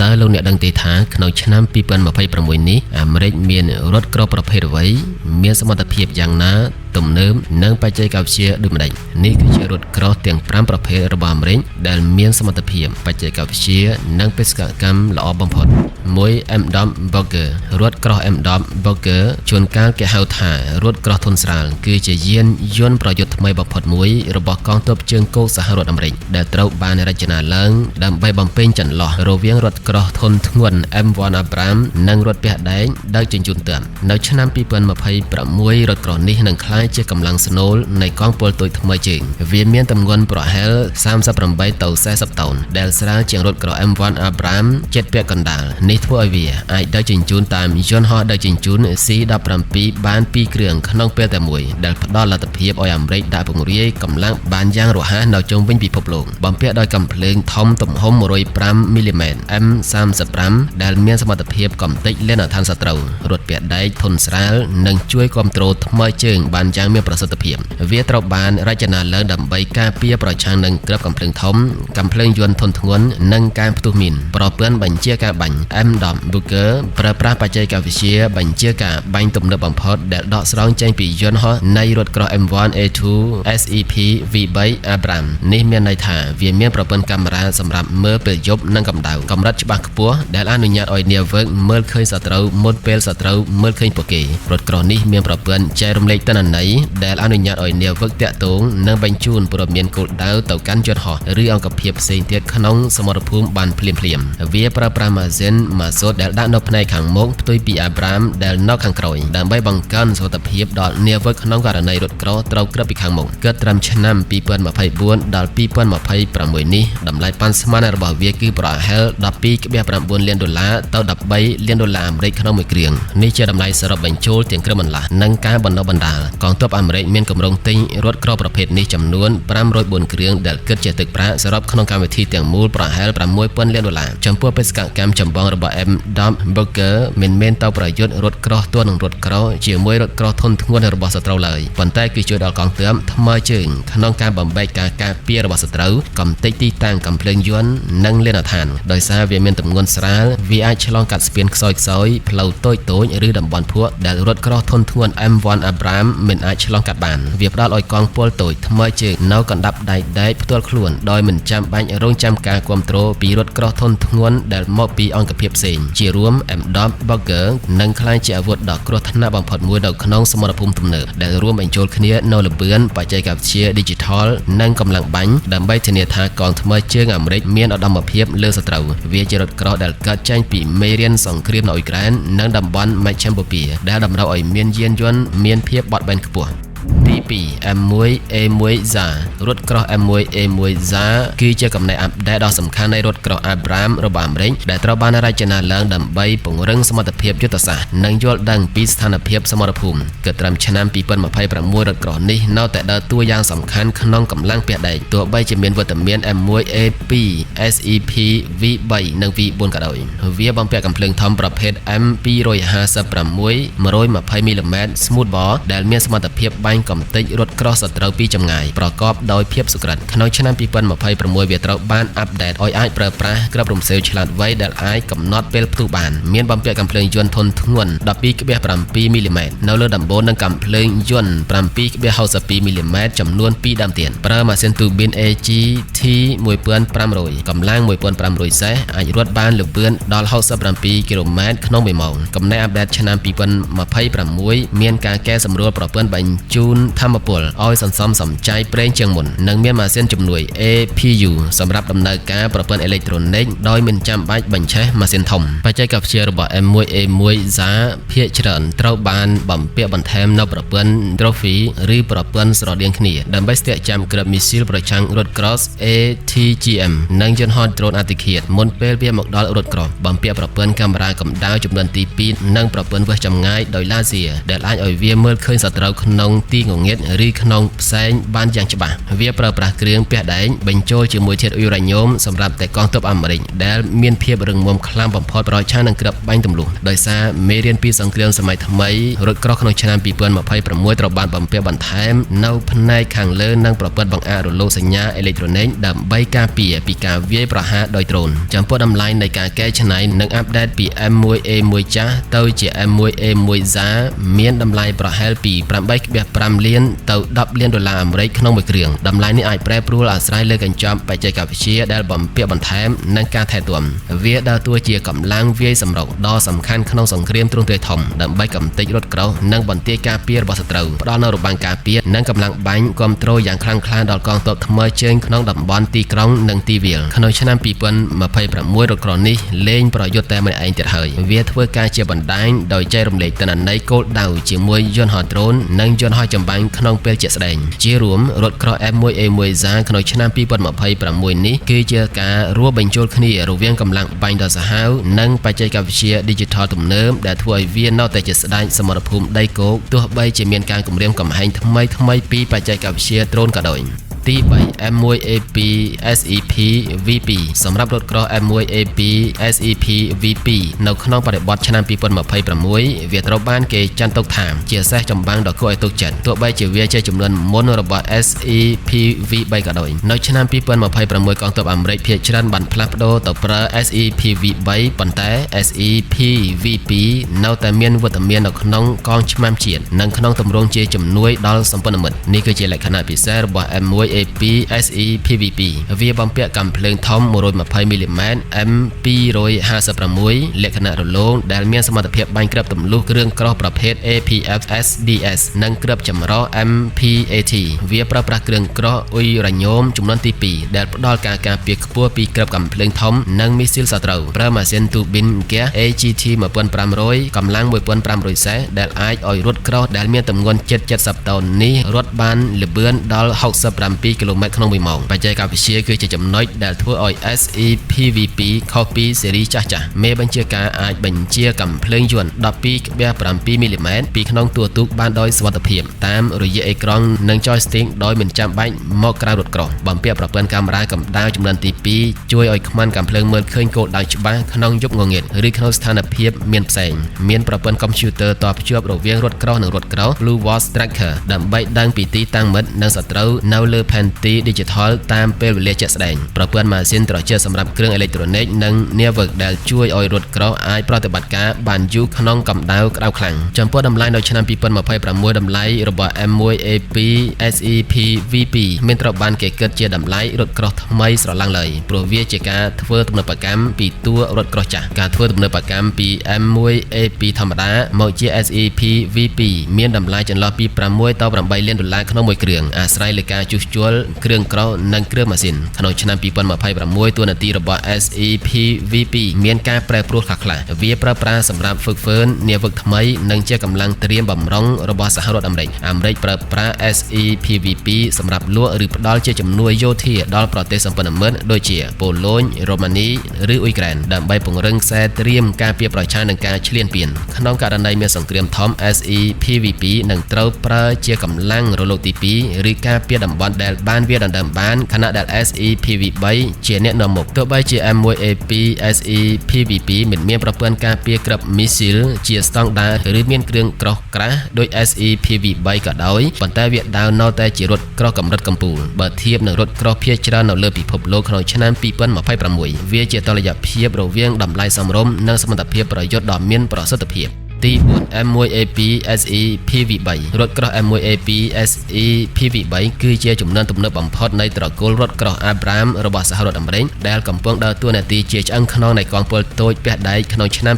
តើលោកអ្នកដឹងទេថាក្នុងឆ្នាំ2026នេះអាមេរិកមានរថក្រោះប្រភេទអ្វីមានសមត្ថភាពយ៉ាងណាទំនើបនិងបច្ចេកវិទ្យាដូចម្តេចនេះគឺជារថក្រោះទាំង5ប្រភេទរបស់អាមេរិកដែលមានសមត្ថភាពបច្ចេកវិទ្យានិងបេសកកម្មល្អបំផុត1 M10 Bugger រថក្រោះ M10 Bugger ជួនកាលគេហៅថារថក្រោះធុនស្រាលគឺជាយានយន្តប្រយុទ្ធថ្មីបំផុតមួយរបស់កងទ័ពជើងគោកសហរដ្ឋអាមេរិកដែលត្រូវបានរចនាឡើងដើម្បីបំពេញចន្លោះរវាងរថក្រោះធុនធ្ងន់ M1 Abrams និងរថពាសដែកដឹកជញ្ជូនទ័ពនៅឆ្នាំ2026រថក្រោះនេះនឹងក្លាយជាកម្លាំងស្នូលនៃកងពលតូចថ្មីជើងវាមានទម្ងន់ប្រហែល38ទៅ40តោនដែលស្រាលជាងរថក្រោះ M1 Abrams ជិតពាក់កណ្ដាលនេះធ្វើឲ្យវាអាចដឹកជញ្ជូនតាមយន្តហោះដឹកជញ្ជូន C-17 បាន2គ្រឿងក្នុងពេលតែមួយដែលផ្ដល់លទ្ធភាពឲ្យអាមេរិកដាក់ពង្រាយកម្លាំងបានយ៉ាងរហ័សនៅជុំវិញពិភពលោកបំពាក់ដោយកាំភ្លើងធំទំហំ105មីលីម៉ែត្រ M35 ដែលមានសមត្ថភាពកម្ទេចលេណដ្ឋានសត្រូវរថពាសដែកធុនស្រាលនិងជួយគ្រប់គ្រងថ្មើរជើងបានយ៉ាងមានប្រសិទ្ធភាពវាត្រូវបានរចនាឡើងដើម្បីការពារប្រឆាំងនឹងគ្រាប់កាំភ្លើងធំកាំភ្លើងយន្តធុនធ្ងន់និងការផ្ទុះមីនប្រព័ន្ធបញ្ជាការបាញ់ M10 Booker ប្រើប្រាស់បច្ចេកវិទ្យាបញ្ជាការបាញ់ទំនើបបំផុតដែលដកស្រង់ចេញពីយន្តហោះនៃរថក្រោះ M1 A2 SEP V3 Abrams នេះមានន័យថាវាមានប្រព័ន្ធកាមេរ៉ាសម្រាប់មើលពេលយប់និងកម្ដៅកម្រិតច្បាស់ខ្ពស់ដែលអនុញ្ញាតឲ្យនាវិកមើលឃើញសត្រូវមុនពេលសត្រូវមើលឃើញពួកគេរថក្រោះនេះមានប្រព័ន្ធចែករំលែកទិន្នន័យដែលអនុញ្ញាតឲ្យនាវិកតាក់ទងនិងបញ្ជូនព័ត៌មានគោលដៅទៅកាន់យន្តហោះឬអង្គភាពផ្សេងទៀតក្នុងសមរភូមិបានភ្លាមៗវាប្រើប្រាស់ម៉ាស៊ីនម៉ាសូតដែលដាក់នៅផ្នែកខាងមុខផ្ទុយពី Abrams ដែលនៅខាងក្រោយដើម្បីបង្កើនសុវត្ថិភាពដល់នាវិកក្នុងករណីរថក្រោះត្រូវក្រឹបពីខាងមុខគិតត្រឹមឆ្នាំ2024ដល់2026នេះតម្លៃប៉ាន់ស្មានរបស់វាគឺប្រហែល 12.9 លានដុល្លារទៅ13លានដុល្លារអាមេរិកក្នុងមួយគ្រឿងនេះជាតម្លៃសរុបបញ្ចូលទាំងគ្រឿងបន្លាស់និងការបណ្ដុះបណ្ដាលកងទ័ពអាមេរិកមានគម្រោងទិញរថក្រោះប្រភេទនេះចំនួន504គ្រឿងដែលគិតជាទឹកប្រាក់សរុបក្នុងកម្មវិធីទាំងមូលប្រហែល6000លានដុល្លារចំពោះបេសកកម្មចម្បងរបស់ M10 Booker មិនមែនទៅប្រយុទ្ធរថក្រោះទល់នឹងរថក្រោះជាមួយរថក្រោះធុនធ្ងន់របស់សត្រូវឡើយប៉ុន្តែគឺជួយដល់កងទ័ពថ្មើរជើងក្នុងការបំបែកការការពាររបស់សត្រូវកំទេចទីតាំងកាំភ្លើងយន្តនិងលេណដ្ឋានដោយសារវាមានទម្ងន់ស្រាលវាអាចឆ្លងកាត់ស្ពានខ្សោយៗផ្លូវតូចៗឬតំបន់ភក់ដែលរថក្រោះធុនធ្ងន់ M1 Abrams មិនអាចឆ្លងកាត់បានវាផ្ដល់ឲ្យកងពលតូចថ្មើរជើងនៅកណ្ដាប់ដៃដែកផ្ទាល់ខ្លួនដោយមិនចាំបាច់រងចាំការគ្រប់គ្រងពីរថក្រោះធុនធ្ងន់ដែលមកពីអង្គភាពផ្សេងជារួម M10 Bugger នឹងក្លាយជាអាវុធដ៏គ្រោះថ្នាក់បំផុតមួយនៅក្នុងសមរភូមិទំនើបដែលរួមបញ្ចូលគ្នានៅល្បឿនបច្ចេកវិទ្យា Digital និងកម្លាំងបាញ់ដើម្បីធានាថាកងថ្មើរជើងអាមេរិកមានឧត្តមភាពលើសត្រូវវាជារថក្រោះដែលកើតចេញពីមេរៀនសង្គ្រាមនៅអ៊ុយក្រែននិងតំបន់មជ្ឈិមបូព៌ាដែលតម្រូវឲ្យមានយានយន្តមានភាពបត់បែនខ្ពស់ទី2 M1 A1 ZA រថក្រោះ M1 A1 ZA គឺជាកំណែអាប់ដេតដ៏សំខាន់នៃរថក្រោះ Abrams របស់អាមេរិកដែលត្រូវបានរចនាឡើងដើម្បីពង្រឹងសមត្ថភាពយុទ្ធសាស្ត្រនិងយល់ដឹងពីស្ថានភាពសមរភូមិគិតត្រឹមឆ្នាំ2026រថក្រោះនេះនៅតែដើរតួយ៉ាងសំខាន់ក្នុងកម្លាំងពាសដែកទោះបីជាមានវត្តមាន M1 A2 SEP V3 និង V4 ក៏ដោយវាបំពាក់កាំភ្លើងធំប្រភេទ M256 120មីលីម៉ែត្រ Smoothbore ដែលមានសមត្ថភាពបាញ់កំទេចរថក្រោះសត្រូវពីចម្ងាយប្រកបដោយភាពសុក្រិតក្នុងឆ្នាំ2026វាត្រូវបានអាប់ដេតឲ្យអាចប្រើប្រាស់គ្រាប់រំសេវឆ្លាតវៃដែលអាចកំណត់ពេលផ្ទុះបានមានបំពាក់កាំភ្លើងយន្តធុនធ្ងន់ 12.7 មីលីម៉ែត្រនៅលើដំបូលនិងកាំភ្លើងយន្ត 7.62 មីលីម៉ែត្រចំនួន2ដើមទៀតប្រើម៉ាស៊ីនទូប៊ីន AGT 1500កម្លាំង1500សេះអាចរត់បានល្បឿនដល់67គីឡូម៉ែត្រក្នុង1ម៉ោងកំណែអាប់ដេតឆ្នាំ2026មានការកែសម្រួលប្រព័ន្ធបញ្ជូនធម្មពលឲ្យសន្សំសំចៃប្រេងជាងមុននិងមានម៉ាស៊ីនជំនួយ APU សម្រាប់ដំណើរការប្រព័ន្ធអេឡិចត្រូនិកដោយមិនចាំបាច់បញ្ឆេះម៉ាស៊ីនធំបច្ចេកវិទ្យារបស់ M1 A1 ZA ភាគច្រើនត្រូវបានបំពាក់បន្ថែមនៅប្រព័ន្ធ Trophy ឬប្រព័ន្ធស្រដៀងគ្នាដើម្បីស្ទាក់ចាំគ្រាប់មីស៊ីលប្រឆាំងរថក្រោះ ATGM និងយន្តហោះដ្រូនអតិឃាតមុនពេលវាមកដល់រថក្រោះបំពាក់ប្រព័ន្ធកាមេរ៉ាកម្ដៅចំនួនទី2និងប្រព័ន្ធវាស់ចម្ងាយដោយឡាស៊ាដែលអាចឲ្យវាមើលឃើញសត្រូវក្នុងទីងងឹ ងឹតឬក្នុងផ្សែងបានយ៉ាងច្បាស់វាប្រើប្រាស់គ្រឿងពះដែងបញ្ចូលជាមួយធាតុអ៊ុយរ៉ាញ៉ូមសម្រាប់តែកងទ័ពអាមេរិកដែលមានភាពរឹងមាំខ្លាំងបំផុតប្រឆាំងនឹងគ្រាប់បាញ់ទម្លុះដោយសារមេរៀនពីសង្គ្រាមសម័យថ្មីរថក្រោះក្នុងឆ្នាំ2026ត្រូវបានបំពាក់បន្ថែមនៅផ្នែកខាងលើនិងប្រព័ន្ធបង្អាក់រលកសញ្ញាអេឡិចត្រូនិកដើម្បីការពារពីការវាយប្រហារដោយដ្រូនចំពោះតម្លៃនៃការកែច្នៃនិងអាប់ដេតពី M1A1 ចាស់ទៅជា M1A1 ZA មានតម្លៃប្រហែលពី 8.5 លានទៅ10លានដុល្លារអាមេរិកក្នុងមួយគ្រឿងតម្លៃនេះអាចប្រែប្រួលអាស្រ័យលើកញ្ចប់បច្ចេកវិទ្យាដែលបំពាក់បន្ថែមនិងការថែទាំវាដើរតួជាកម្លាំងវាយសម្រុកដ៏សំខាន់ក្នុងសង្គ្រាមទ្រង់ទ្រាយធំដើម្បីកម្ទេចរថក្រោះនិងបន្ទាយការពាររបស់សត្រូវផ្ដល់នូវរបាំងការពារនិងកម្លាំងបាញ់គាំទ្រយ៉ាងខ្លាំងក្លាដល់កងទ័ពថ្មើរជើងក្នុងតំបន់ទីក្រុងនិងទីវាលក្នុងឆ្នាំ2026រថក្រោះនេះលែងប្រយុទ្ធតែម្នាក់ឯងទៀតហើយវាធ្វើការជាបណ្ដាញដោយចែករំលែកទិន្នន័យគោលដៅជាមួយយន្តហោះដ្រូននិងយន្តហោះចម្បាំងក្នុងពេលជាក់ស្ដែងជារួមរថក្រោះ M1A1 ZA ក្នុងឆ្នាំ2026នេះគឺជាការរួមបញ្ចូលគ្នារវាងកម្លាំងបាញ់ដ៏សាហាវនិងបច្ចេកវិទ្យា Digital ទំនើបដែលធ្វើឲ្យវានៅតែជាស្ដេចសមរភូមិដីគោកទោះបីជាមានការគំរាមកំហែងថ្មីៗពីបច្ចេកវិទ្យាដ្រូនក៏ដោយទី3 M1A2 SEP V2 សម្រាប់រថក្រោះ M1A2 SEP V2 នៅក្នុងបរិបទឆ្នាំ2026វាត្រូវបានគេចាត់ទុកថាជាសេះចម្បាំងដ៏គួរឲ្យទុកចិត្តទោះបីជាវាជាចំនួនមុនរបស់ SEP V3 ក៏ដោយនៅឆ្នាំ2026កងទ័ពអាមេរិកភាគច្រើនបានផ្លាស់ប្ដូរទៅប្រើ SEP V3 ប៉ុន្តែ SEP V2 នៅតែមានវត្តមាននៅក្នុងកងឆ្មាំជាតិនិងក្នុងទម្រង់ជាជំនួយដល់សម្ព័ន្ធមិត្តនេះគឺជាលក្ខណៈពិសេសរបស់ M1A2 SEP V2 វាបំពាក់កាំភ្លើងធំ120មីលីម៉ែត្រ M256 លក្ខណៈរលោងដែលមានសមត្ថភាពបាញ់គ្រាប់ទម្លុះគ្រឿងក្រោះប្រភេទ APFSDS និងគ្រាប់ចម្រុះ MPAT វាប្រើប្រាស់គ្រឿងក្រោះអ៊ុយរ៉ាញ៉ូមចំនួនទី2ដែលផ្ដល់ការការពារខ្ពស់ពីគ្រាប់កាំភ្លើងធំនិងមីស៊ីលសត្រូវប្រើម៉ាស៊ីនទូប៊ីនហ្គាស AGT 1500កម្លាំង1500សេះដែលអាចឲ្យរថក្រោះដែលមានទម្ងន់ជិត70តោននេះរត់បានល្បឿនដល់67គីឡូម៉ែត្រក្នុង1ម៉ោងបច្ចេកវិទ្យាគឺជាចំណុចដែលធ្វើឲ្យ SEPVP ខុសពីស៊េរីចាស់ៗមេបញ្ជាការអាចបញ្ជាកាំភ្លើងយន្ត 12.7 មីលីម៉ែត្រពីក្នុងតួទូកបានដោយសុវត្ថិភាពតាមរយៈអេក្រង់និង joystick ដោយមិនចាំបាច់មកក្រៅរថក្រោះបំពាក់ប្រព័ន្ធកាមេរ៉ាកម្ដៅចំនួនទី2ជួយឲ្យខ្មាន់កាំភ្លើងមើលឃើញគោលដៅច្បាស់ក្នុងយប់ងងឹតឬក្នុងស្ថានភាពមានផ្សេងមានប្រព័ន្ធកុំព្យូទ័រតភ្ជាប់រវាងរថក្រោះនិងរថក្រោះ Blue Watch Tracker ដើម្បីដឹងពីទីតាំងមិត្តនិងសត្រូវនៅលើផែនទី Digital តាមពេលវេលាជាក់ស្ដែងប្រព័ន្ធម៉ាស៊ីនត្រជាក់សម្រាប់គ្រឿងអេឡិចត្រូនិកនិងនាវិកដែលជួយឲ្យរថក្រោះអាចប្រតិបត្តិការបានយូរក្នុងកម្ដៅក្តៅខ្លាំងចំពោះតម្លៃនៅឆ្នាំ2026តម្លៃរបស់ M1A2 SEP V2 មានត្រូវបានគេគិតជាតម្លៃរថក្រោះថ្មីស្រឡាំងឡើយព្រោះវាជាការធ្វើទំនើបកម្មពីតួរថក្រោះចាស់ការធ្វើទំនើបកម្មពី M1A2 ធម្មតាមកជា SEP V2 មានតម្លៃចន្លោះពី6ទៅ8លានដុល្លារក្នុងមួយគ្រឿងអាស្រ័យលើការជួសជុលគ្រឿងក្រោះនិងគ្រឿងម៉ាស៊ីនក្នុងឆ្នាំ2026តួនាទីរបស់ SEP V2 មានការប្រែប្រួលខ្លះៗវាប្រើប្រាស់សម្រាប់ហ្វឹកហ្វឺននាវិកថ្មីនិងជាកម្លាំងត្រៀមបំរុងរបស់សហរដ្ឋអាមេរិកអាមេរិកប្រើប្រាស់ SEP V2 សម្រាប់លក់ឬផ្ដល់ជាជំនួយយោធាដល់ប្រទេសសម្ព័ន្ធមិត្តដូចជាប៉ូឡូញរូម៉ានីឬអ៊ុយក្រែនដើម្បីពង្រឹងខ្សែត្រៀមការពារប្រឆាំងនឹងការឈ្លានពានក្នុងករណីមានសង្គ្រាមធំ SEP V2 នឹងត្រូវប្រើជាកម្លាំងរលកទី2ឬការពារតំបន់ដែលបានវាដណ្ដើមបានខណៈដែល SEP V3 ជាអ្នកនាំមុខទោះបីជា M1A2 SEP V2 មិនមានប្រព័ន្ធការពារគ្រាប់មីស៊ីលជាស្តង់ដារឬមានគ្រឿងក្រោះក្រាស់ដូច SEP V3 ក៏ដោយប៉ុន្តែវាដើរនៅតែជារថក្រោះកម្រិតកំពូលបើធៀបនឹងរថក្រោះភាគច្រើននៅលើពិភពលោកក្នុងឆ្នាំ2026វាជាតុល្យភាពរវាងតម្លៃសមរម្យនិងសមត្ថភាពប្រយុទ្ធដ៏មានប្រសិទ្ធភាពទី4 M1A2 SE PV3 រថក្រោះ M1A2 SE PV3 គឺជាចំនួនទំនើបបំផុតនៃត្រកូលរថក្រោះ Abrams របស់សហរដ្ឋអាមេរិកដែលកំពុងដើរតួនាទីជាឆ្អឹងខ្នងនៃកងពលតូចពះដែកក្នុងឆ្នាំ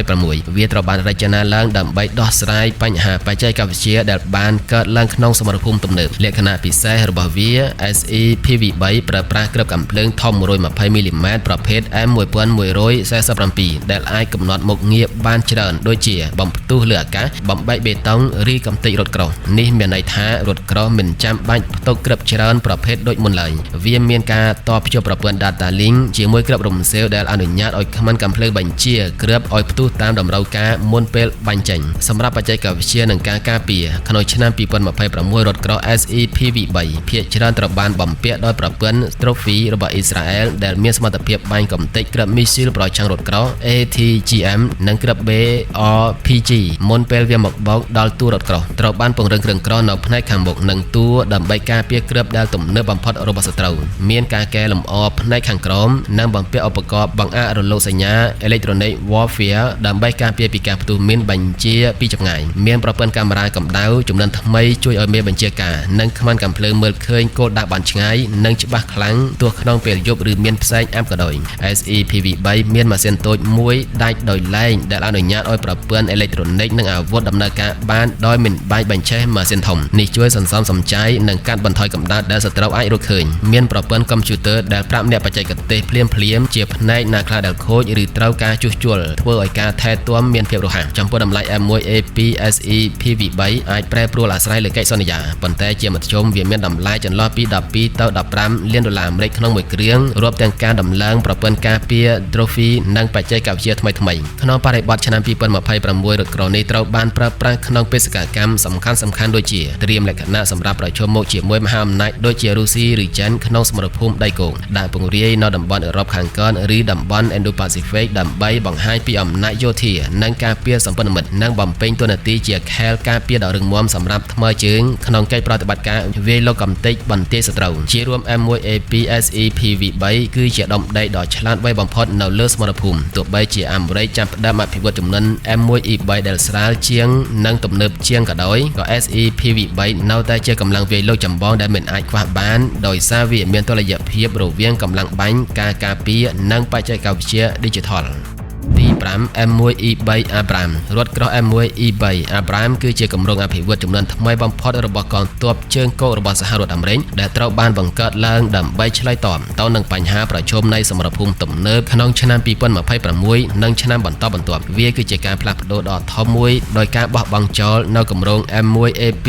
2026វាត្រូវបានរចនាឡើងដើម្បីដោះស្រាយបញ្ហាបច្ចេកវិទ្យាដែលបានកើតឡើងក្នុងសមរភូមិទំនើបលក្ខណៈពិសេសរបស់វា SE PV3 ប្រើប្រាស់គ្រាប់កាំភ្លើងធំ120មីលីម៉ែត្រប្រភេទ M1147 ដែលអាចកំណត់មុខងារបានច្រើនដូចជា បំផ្ទុះលើអាកាសបំបែកបេតុងឬកម្ទេចរថក្រោះនេះមានន័យថារថក្រោះមិនចាំបាច់ផ្ទុកគ្រាប់ច្រើនប្រភេទដូចមុនឡើយវាមានការតភ្ជាប់ប្រព័ន្ធ data link ជាមួយគ្រាប់រំសេវដែលអនុញ្ញាតឲ្យខ្មាន់កាំភ្លើងបញ្ជាគ្រាប់ឲ្យផ្ទុះតាមតម្រូវការមុនពេលបាញ់ចេញសម្រាប់បច្ចេកវិទ្យានិងការការពារក្នុងឆ្នាំ2026រថក្រោះ SEPV3 ភាគច្រើនត្រូវបានបំពាក់ដោយប្រព័ន្ធ Trophy របស់អ៊ីស្រាអែលដែលមានសមត្ថភាពបាញ់កម្ទេចគ្រាប់មីស៊ីលប្រឆាំងរថក្រោះ ATGM និងគ្រាប់ BRPG មុនពេលវាមកបោកដល់តួរថក្រោះត្រូវបានពង្រឹងគ្រឿងក្រោះនៅផ្នែកខាងមុខនិងតួដើម្បីការពារគ្រាប់ដែលទំនើបបំផុតរបស់សត្រូវមានការកែលម្អផ្នែកខាងក្រោមនិងបំពាក់ឧបករណ៍បង្អាក់រលកសញ្ញា Electronic Warfare ដើម្បីការពារពីការផ្ទុះមីនបញ្ជាពីចម្ងាយមានប្រព័ន្ធកាមេរ៉ាកម្ដៅចំនួនថ្មីជួយឲ្យមេបញ្ជាការនិងខ្មាន់កាំភ្លើងមើលឃើញគោលដៅបានឆ្ងាយនិងច្បាស់ខ្លាំងទោះក្នុងពេលយប់ឬមានផ្សែងអាប់ក៏ដោយ SEPV3 មានម៉ាស៊ីនតូចមួយដាច់ដោយឡែកដែលអនុញ្ញាតឲ្យប្រព័ន្ធអេឡិចត្រូនិកនិងអាវុធដំណើរការបានដោយមិនបាច់បញ្ឆេះម៉ាស៊ីនធំនេះជួយសន្សំសំចៃនិងកាត់បន្ថយកម្ដៅដែលសត្រូវអាចរកឃើញមានប្រព័ន្ធកុំព្យូទ័រដែលប្រាប់អ្នកបច្ចេកទេសភ្លាមៗជាផ្នែកណាខ្លះដែលខូចឬត្រូវការជួសជុលធ្វើឲ្យការថែទាំមានភាពរហ័សចំពោះតម្លៃ M1A2 SE PV3 អាចប្រែប្រួលអាស្រ័យលើកិច្ចសន្យាប៉ុន្តែជាមធ្យមវាមានតម្លៃចន្លោះពី12ទៅ15លានដុល្លារអាមេរិកក្នុងមួយគ្រឿងរាប់ទាំងការដំឡើងប្រព័ន្ធការពារ Trophy និងបច្ចេកវិទ្យាថ្មីៗក្នុងបរិបទឆ្នាំ2026រថក្រនេះត្រូវបានប្រើប្រាស់ក្នុងបេសកកម្មសំខាន់ៗដូចជាត្រៀមលក្ខណៈសម្រាប់ប្រឈមមុខជាមួយមហាអំណាចដូចជារុស្ស៊ីឬចិនក្នុងសមរភូមិដីគោកដែលពង្រាយនៅតំបន់អឺរ៉ុបខាងកើតឬតំបន់ Indo-Pacific ដើម្បីបង្ហាញពីអំណាចយោធានិងការពារសម្ព័ន្ធមិត្តនិងបំពេញតួនាទីជាខែលការពារដ៏រឹងមាំសម្រាប់ថ្មើរជើងក្នុងកិច្ចប្រតិបត្តិការវាយលុកកម្ទេចបន្ទាយសត្រូវជារួម M1A2 SE PV3 គឺជាដុំដីកដ៏ឆ្លាតវៃបំផុតនៅលើសមរភូមិទោះបីជាអាមេរិកចាប់ផ្ដើមអភិវឌ្ឍជំនាន់ M1E3 ដែលស្រាលជាងនិងទំនើបជាងក៏ដោយក៏ SE PV3 នៅតែជាកម្លាំងវាយលុកចម្បងដែលមិនអាចខ្វះបានដោយសារវាមានតុល្យភាពរវាងកម្លាំងបាញ់ការការពារនិងបច្ចេកវិទ្យា Digital ទី5 M1E3 Abrams រថក្រោះ M1E3 Abrams គឺជាគម្រោងអភិវឌ្ឍចំនួនថ្មីបំផុតរបស់កងទ័ពជើងគោករបស់សហរដ្ឋអាមេរិកដែលត្រូវបានបង្កើតឡើងដើម្បីឆ្លើយតបទៅនឹងបញ្ហាប្រឈមនៃសមរភូមិទំនើបក្នុងឆ្នាំ2026និងឆ្នាំបន្តបន្ទាប់វាគឺជាការផ្លាស់ប្ដូរដ៏ធំមួយដោយការបោះបង់ចោលនៅគម្រោង M1A2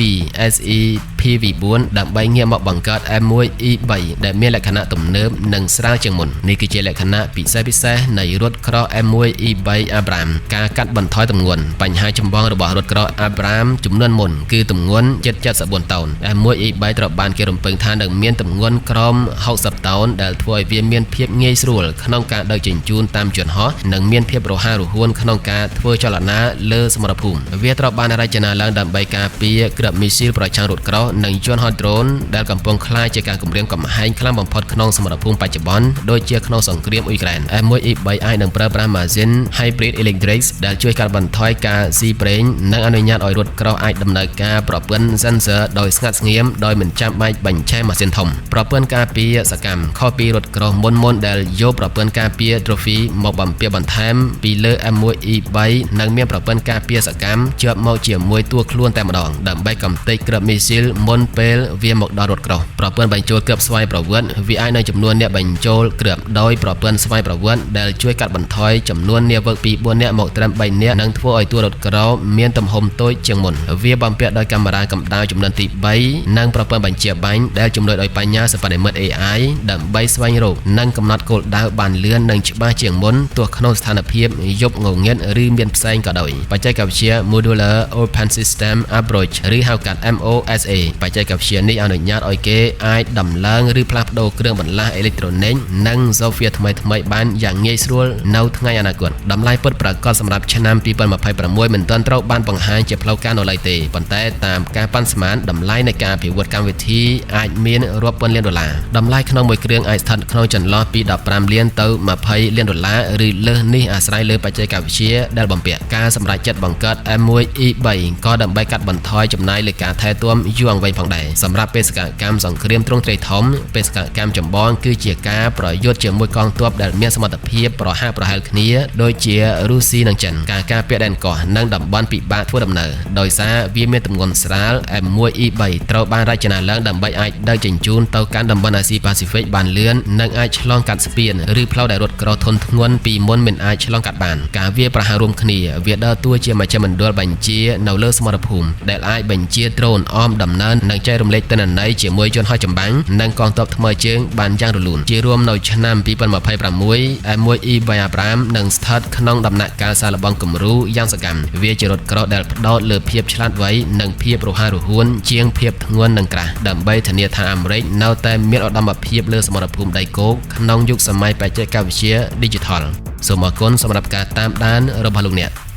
SE PV4 ដើម្បីងាកមកបង្កើត M1E3 ដែលមានលក្ខណៈទំនើបនិងស្រាលជាងមុននេះគឺជាលក្ខណៈពិសេសៗនៃរថក្រោះ M1E3 Abrams ការកាត់បន្ថយទម្ងន់បញ្ហាចម្បងរបស់រថក្រោះ Abrams ចំនួនមុនគឺទម្ងន់ជិត74តោន M1E3 ត្រូវបានគេរំពឹងថានឹងមានទម្ងន់ក្រោម60តោនដែលធ្វើឲ្យវាមានភាពងាយស្រួលក្នុងការដឹកជញ្ជូនតាមយន្តហោះនិងមានភាពរហ័សរហួនក្នុងការធ្វើចលនាលើសមរភូមិវាត្រូវបានរចនាឡើងដើម្បីការពារគ្រាប់មីស៊ីលប្រឆាំងរថក្រោះនិងយន្តហោះដ្រូនដែលកំពុងក្លាយជាការគំរាមកំហែងខ្លាំងបំផុតក្នុងសមរភូមិបច្ចុប្បន្នដូចជាក្នុងសង្គ្រាមអ៊ុយក្រែន M1E3 អាចនឹងប្រើប្រាស់ម៉ាស៊ីន Hybrid Electric ដែលជួយកាត់បន្ថយការស៊ីប្រេងនិងអនុញ្ញាតឲ្យរថក្រោះអាចដំណើរការប្រព័ន្ធ sensor ដោយស្ងាត់ស្ងៀមដោយមិនចាំបាច់បញ្ឆេះម៉ាស៊ីនធំប្រព័ន្ធការពារសកម្មខុសពីរថក្រោះមុនៗដែលយកប្រព័ន្ធការពារ Trophy មកបំពាក់បន្ថែមពីលើ M1E3 និងមានប្រព័ន្ធការពារសកម្មជាប់មកជាមួយតួខ្លួនតែម្ដងដើម្បីកម្ទេចគ្រាប់មីស៊ីលមុនពេលវាមកដល់រថក្រោះប្រព័ន្ធបញ្ចូលគ្រាប់ស្វ័យប្រវត្តិវាអាចនឹងចំនួនអ្នកបញ្ចូលគ្រាប់ដោយប្រព័ន្ធស្វ័យប្រវត្តិដែលជួយកាត់បន្ថយចំនួននាវិកពី4នាក់មកត្រឹម3នាក់និងធ្វើឲ្យតួរថក្រោះមានទំហំតូចជាងមុនវាបំពាក់ដោយកាមេរ៉ាកម្ដៅចំនួនទី3និងប្រព័ន្ធបញ្ជាបាញ់ដែលជំនួយដោយបញ្ញាសិប្បនិម្មិត AI ដើម្បីស្វែងរកនិងកំណត់គោលដៅបានលឿននិងច្បាស់ជាងមុនទោះក្នុងស្ថានភាពយប់ងងឹតឬមានផ្សែងក៏ដោយបច្ចេកវិទ្យា Modular Open System Approach ឬហៅកាត់ MOSA បច្ចេកវិទ្យានេះអនុញ្ញាតឲ្យគេអាចដំឡើងឬផ្លាស់ប្ដូរគ្រឿងបន្លាស់អេឡិចត្រូនិកនិង software ថ្មីៗបានយ៉ាងងាយស្រួលនៅថ្ងៃអនាគតតម្លៃពិតប្រាកដសម្រាប់ឆ្នាំ2026មិនទាន់ត្រូវបានបង្ហាញជាផ្លូវការនៅឡើយទេប៉ុន្តែតាមការប៉ាន់ស្មានតម្លៃនៃការអភិវឌ្ឍកម្មវិធីអាចមានរាប់ពាន់លានដុល្លារតម្លៃក្នុងមួយគ្រឿងអាចស្ថិតក្នុងចន្លោះពី15លានទៅ20លានដុល្លារឬលើសនេះអាស្រ័យលើបច្ចេកវិទ្យាដែលបំពាក់ការសម្រេចចិត្តបង្កើត M1E3 ក៏ដើម្បីកាត់បន្ថយចំណាយលើការថែទាំយូរអង្ វែងផងដែរសម្រាប់បេសកកម្មសង្គ្រាមទ្រង់ទ្រាយធំបេសកកម្មចម្បងគឺជាការប្រយុទ្ធជាមួយកងទ័ពដែលមានសមត្ថភាពប្រហាក់ប្រហែលគ្នាដូចជារុស្ស៊ីនិងចិនការការពារដែនកោះនិងតំបន់ពិបាកធ្វើដំណើរដោយសារវាមានទម្ងន់ស្រាល M1E3 ត្រូវបានរចនាឡើងដើម្បីអាចដឹកជញ្ជូនទៅកាន់តំបន់អាស៊ីប៉ាស៊ីហ្វិកបានលឿននិងអាចឆ្លងកាត់ស្ពានឬផ្លូវដែលរថក្រោះធុនធ្ងន់ពីមុនមិនអាចឆ្លងកាត់បានការវាយប្រហាររួមគ្នាវាដើរតួជាមជ្ឈមណ្ឌលបញ្ជានៅលើសមរភូមិដែលអាចបញ្ជាដ្រូនអមដំណើរនិងចែករំលែកទិន្នន័យជាមួយយន្តហោះចម្បាំងនិងកងទ័ពថ្មើរជើងបានយ៉ាងរលូនជារួមនៅឆ្នាំ2026 M1E3 Abrams នឹងស្ថិតក្នុងដំណាក់កាលសាកល្បងគំរូយ៉ាងសកម្មវាជារថក្រោះដែលផ្ដោតលើភាពឆ្លាតវៃនិងភាពរហ័សរហួនជាងភាពធ្ងន់និងក្រាស់ដើម្បីធានាថាអាមេរិកនៅតែមានឧត្តមភាពលើសមរភូមិដីគោកក្នុងយុគសម័យបច្ចេកវិទ្យា Digital សូមអរគុណសម្រាប់ការតាមដានរបស់លោកអ្នក។